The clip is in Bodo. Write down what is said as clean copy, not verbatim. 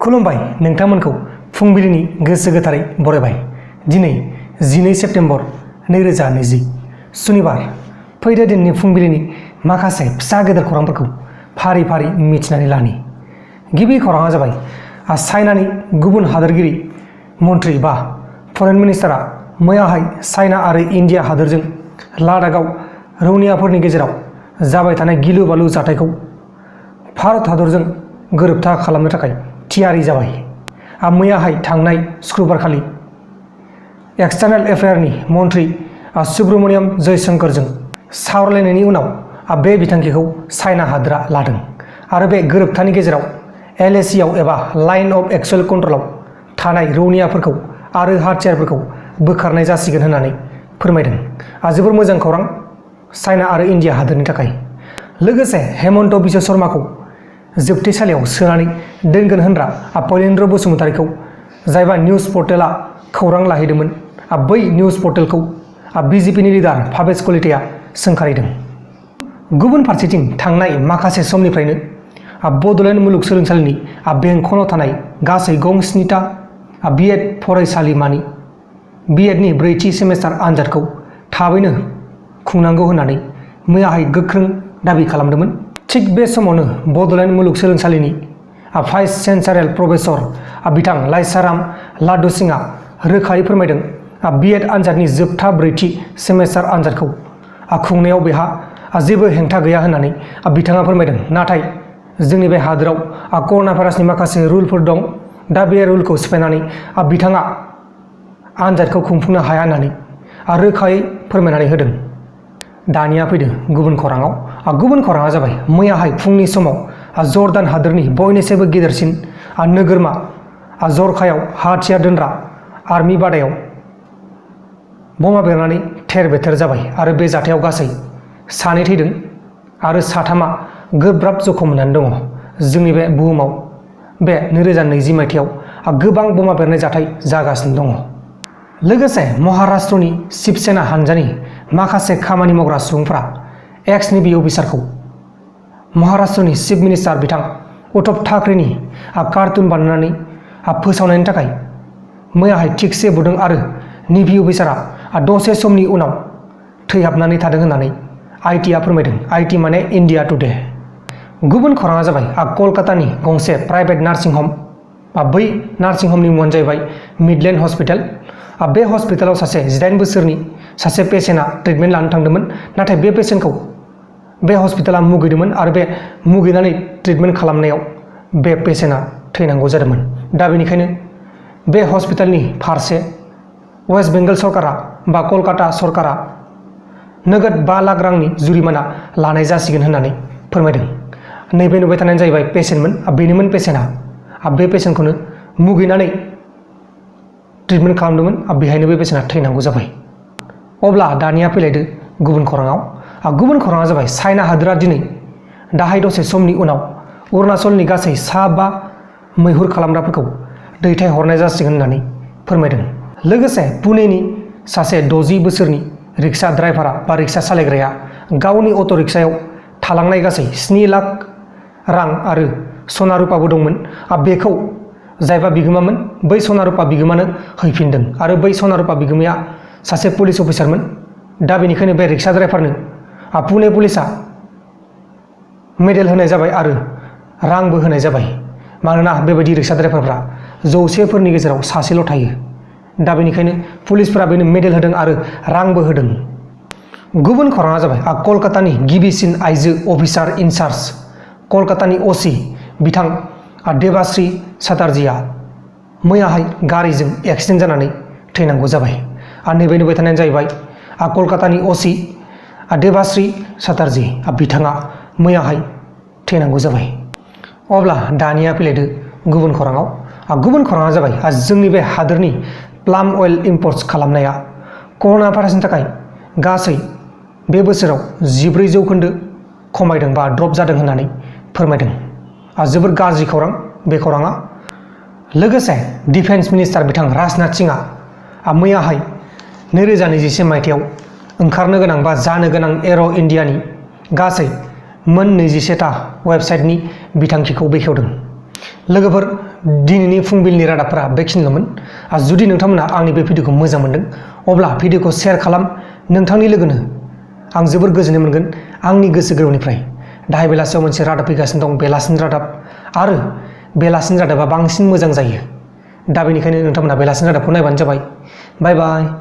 खुलुमबाय नोंथांमोनखौ फुंबिलिनि गोसो गोथारै बरायबाय। दिनै 12 सेप्तेम्बर 2020 सुनिबार। फैदो दिननि फुंबिलिनि माखासे फिसा गेदेर खौरांफोरखौ फारि फारि मिथिनानै लानि। गिबि खौराङा जाबाय चाइनानि गुबुन हादोरगिरि मन्थ्रि बा फरेन मिनिस्टारा मैयाहाय चाइना आरो इन्डिया हादोरजों लादाखआव रौनियाफोरनि गेजेराव जाबाय थानाय गिलु बालु जाथायखौ भारत हादरजों गोरोबथा खालामनो थाखाय थियारि जाबाय। मैयाहाय थांनाय शुक्रबारखालि एक्सटार्नेल एफेयारनि मन्थ्रि सुब्रमण्यम जयशंकरजों सावरायलायनायनि उनाव बे बिथांखिखौ चाइना हादोरा लादों आरो बे गोरोबथानि गेजेराव LACआव एबा लाइन अफ एक्चुअल कन्ट्रलाव थानाय रौनियाफोरखौ आरो हाथियारफोरखौ बोखारनाय जासिगोन होननानै फोरमायदों। जोबोर मोजां खौरां चाइना आरो इन्डिया हादोरनि थाखाय। लोगोसे हेमन्त बिश्व शर्माखौ जोबथेसालियाव सोनानै दोनगोन होनग्रा पलेन्द्र बसुमतारीखौ जायबा निउज पर्टेला खौरां लाहैदोंमोन, बै निउज पर्टेलखौ BJPनि लिडार भावेश कलिताया सोंखारिदों। गुबुन फारसेथिं थांनाय माखासे समनिफ्रायनो बड'लेण्ड मुलुगसोलोंसालिनि बेंखनाव थानाय गासै गं 7टा B.Ed फरायसालिमानि B.Edनि 4थि सेमेस्टार आनजादखौ थाबैनो खुंनांगौ होननानै मैयाहाय गोख्रों दाबि खालामदोंमोन। थिग बे समावनो बड'लेण्ड मुलुगसोलोंसालिनि भाइस चेन्सेलर प्रफेसर बिथां लाइसाराम लाडु सिंहआ रोखायै फोरमायदों B.Ed आनजादनि जोबथा 4थि सेमेस्टार आनजादखौ खुंनायाव बेहा जेबो हेंथा गैया होननानै बिथाङा फोरमायदों। नाथाय जोंनि बे हादोराव कर'ना भाइरासनि माखासे रुलफोर दं। दा बे रुलखौ सिफायनानै बिथाङा आनजादखौ खुंफुंनो हाया होननानै रोखायै फोरमायनानै होदों। दानिया फैदो गुबुन खौराङाव। गुबुन खौराङा जाबाय मैयाहाय फुंनि समाव जर्डान हादोरनि बयनिख्रुइबो गेदेरसिन नोगोरमा जरखायाव हाथियार दोनग्रा आर्मि बादायाव बमा बेरनानै थेर बेथेर जाबाय आरो बे जाथायाव गासै 2 थैदों आरो 3 गोब्राब जखम मोननानै दङ। जोंनि बे बुहुमाव बे 2020 मायथाइयाव गोबां बमा बेरनाय जाथाय जागासिनो दङ। लोगोसे महाराष्ट्रनि शिबसेना हानजानि माखासे खामानि मावग्रा सुबुंफोरा एक्स-नेभि अफिसारखौ महाराष्ट्रनि चिफ मिनिस्टार बिथां उद्धव ठाकरेनि कार्टुन बानायनानै फोसावनायनि थाखाय मैयाहाय थिगसे बुदों आरो नेभि अफिसारा दसे समनि उनाव थैहाबनानै थादों होननानै आइटिआ फोरमायदों। आइटि माने इन्डिया टुडे। गुबुन खौराङा जाबाय कलकातानि गंसे प्राइभेट नार्सिं हम। बै नार्सिं हमनि मुङानो जाहैबाय मिडलेन्ड हस्पिटाल। बे हस्पिटालाव सासे 18 बोसोरनि सासे पेसेन्टआ ट्रिटमेन्ट लानो थांदोंमोन। नाथाय बे पेसेन्टखौ बे हस्पिटाला मुगैदोंमोन आरो बे मुगैनानै ट्रिटमेन्ट खालामनायाव बे पेसेन्टआ थैनांगौ जादोंमोन। दा बेनिखायनो बे हस्पिटालनि फारसे वेस्ट बेंगल सरकारा बा कलकाता सरकारा नोगोद 5 लाख रांनि जुरिमाना लानाय जासिगोन होननानै फोरमायदों। नैबे नुबाय थानायानो जाहैबाय पेसेन्टमोन। बेनोमोन पेसेन्टआ बे पेसेन्टखौनो मुगैनानै ट्रिटमेन्ट खालामदोंमोन। बेहायनो बे पेसेन्टआ थैनांगौ जाबाय। अब्ला दानिया फैलायदो गुबुन खौराङाव। गुबुन खौराङा जाबाय चाइना हादोरा दिनै दाहाय दसे समनि उनाव अरुणाचलनि गासै 5 मैहुर खालामग्राफोरखौ दैथायहरनाय जासिगोन होननानै फोरमायदों। लोगोसे पुनेनि सासे 60 बोसोरनि रिक्सा ड्राइभारा बा रिक्सा सालायग्राया गावनि अट' रिक्सायाव थालांनाय गासै 7 लाख रां आरो सना रुपाबो दंमोन। बेखौ जायबा बिगोमामोन बै सना रुपा बिगोमानो हैफिनदों आरो बै सना रुपा बिगोमाया सासे पुलिस अफिसारमोन। दा बेनिखायनो बे रिक्सा ड्राइभारनो पुने पुलिसा मेडेल होनाय जाबाय आरो रांबो होनाय जाबाय। मानोना बेबायदि रिक्सा ड्राइभारफ्रा 100फोरनि गेजेराव सासेल' थायो। दा बेनिखायनो पुलिसफोरा बेनो मेडेल होदों आरो रांबो होदों। गुबुन खौराङा जाबाय कलकातानि गिबिसिन आइजो अफिसार इनचार्ज कलकातानि OC बिथां देबाश्री चेटार्जीआ मैयाहाय गारिजों एक्सिडेन्ट जानानै थैनांगौ जाबाय। नैबे नुबाय थानायानो जाहैबाय कलकातानि OC देबाश्री चेटार्जी बिथाङा मैयाहाय थैनांगौ जाबाय। अब्ला दानिया फैलायदो गुबुन खौराङाव। गुबुन खौराङा जाबाय जोंनि बे हादोरनि प्लाम अइल इम्पर्ट खालामनाया कर'ना भाइरासनि थाखाय गासै बे बोसोराव 14% खमायदों बा ड्रप जादों होननानै फोरमायदों। जोबोर गाज्रि खौरां बे खौराङा। लोगोसे डिफेन्स मिनिस्टार बिथां राजनाथ सिंहआ मैयाहाय 2021 मायथाइयाव ओंखारनो गोनां बा जानो गोनां एर' इन्डियानि गासै मोन 21टा वेबसाइटनि बिथांखिखौ बेखेवदों। लोगोफोर दिनैनि फुंबिलिनि रादाबफोरा बेखिनिल'मोन। जुदि नोंथांमोना आंनि बे भिडिअखौ मोजां मोनदों अब्ला भिडिअखौ शेयार खालाम नोंथांनि लोगोनो। आं जोबोर गोजोननाय मोनगोन आंनि गोसो गोरबोनिफ्राय। दाहाय बेलासियाव मोनसे रादाब फैगासिनो दं, बेलासिनि रादाब, आरो बेलासिनि रादाबा बांसिन मोजां जायो। दा बेनिखायनो नोंथांमोना बेलासिनि रादाबखौ नायबानो जाबाय। बाय बाय।